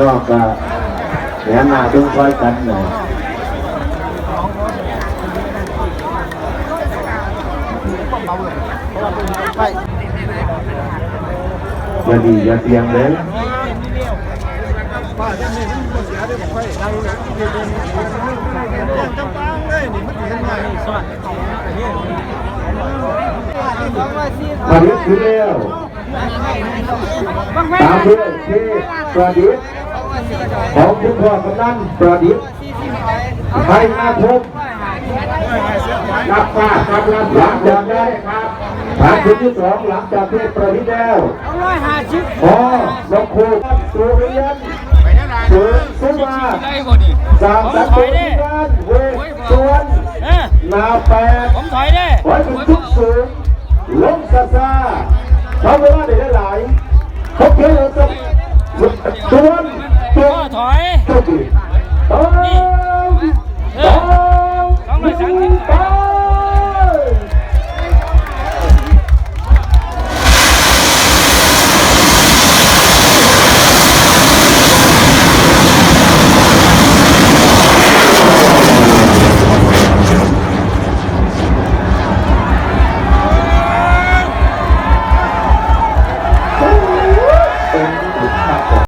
ນອກກະແນມໜ້າເບິ່ງຊ່ອຍກັນນະ. ຢ່າດີ່ຢ່າສຽງເດີ້. ປະດິດຄືແລ້ວ ຕາມດ້ວຍເທບປະດິດ ຂອງຄຸນພໍ່ກຳນັນປະດິດ ໄທນາຄົມ ນັກປາດກຳລັງ ຫຼັງຈາກນັ້ນ ຖານຄົນທີສອງ ຫຼັງຈາກເທບປະດິດແລ້ວ ພໍນກຄູ ສຸລິຍັນ ເສີມສຸມາ ສ້າງສັນໂຕ ທີມງານເວດສວນ ເອີ ໜ້າແປດ ໄວ້ເປັນຈຸດສູງ ລົງຊ້າໆ ທຳເວລາໄດ້ຫຼາຍໆ ເຂົາເຂດເອົາ ສະ ສະ ສວນ ໂຕ ໂຕດີ ເອີ